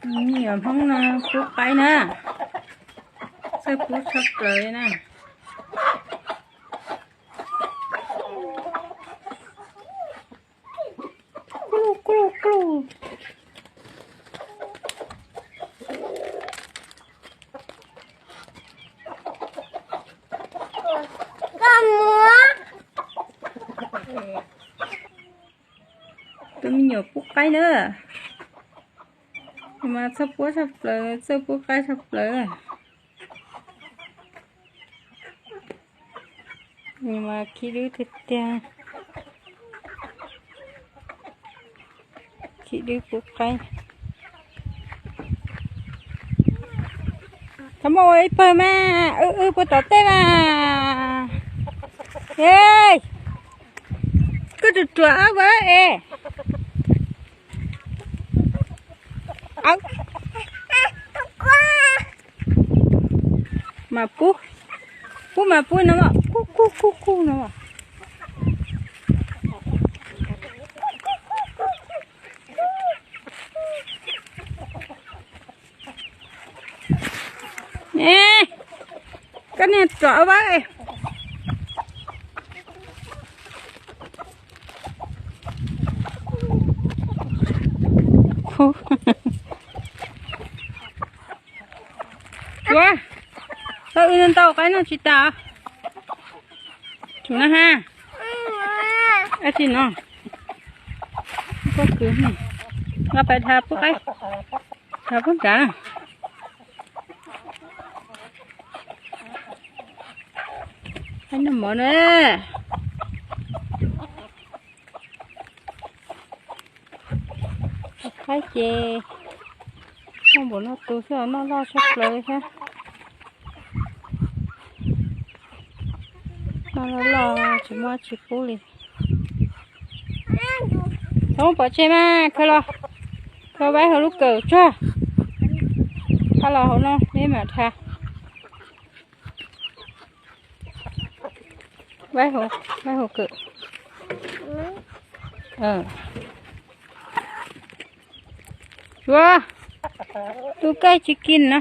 Me nyuam Hmoob no pub qaib na, txawj pub tshaj plaws li na. Kluj, kluj, kluj. Tus me nyuam pub qaib na, mas txawj pub tshaj plaws, txawj pub qaib tshaj plaws. Nws mas khib dub tiag tiag, khib dub pub qaib. Tau muaj ua ib pawg mas, wb wb puas tom tej mas. Ej, koj tus ruam ab vawv es. Mas pub, pub mas pub no, kub kub kub kub no. Ne, koj niag ruam vawv. Tsuav, koj wb ntau qaib noj tsis tas. Tsum na ha. Ab tsis no. Pob kws, nqa pais dhas pub qaib, dhas pub nrad na. Qaib noj mov na. Qaib ces noj npaum no tus xwb, noj loj tshaj plaws li thiab. Noj loj loj tsis muaj tsis pub li. Txhob pov tseg mas, khaws los, khaws vaib hauv lub kawm tsuag. Khaws los hauv no peb mam dhas. Vaib hauv, vaib hauv kawm. Tsuav, tus kawg tsis kis na.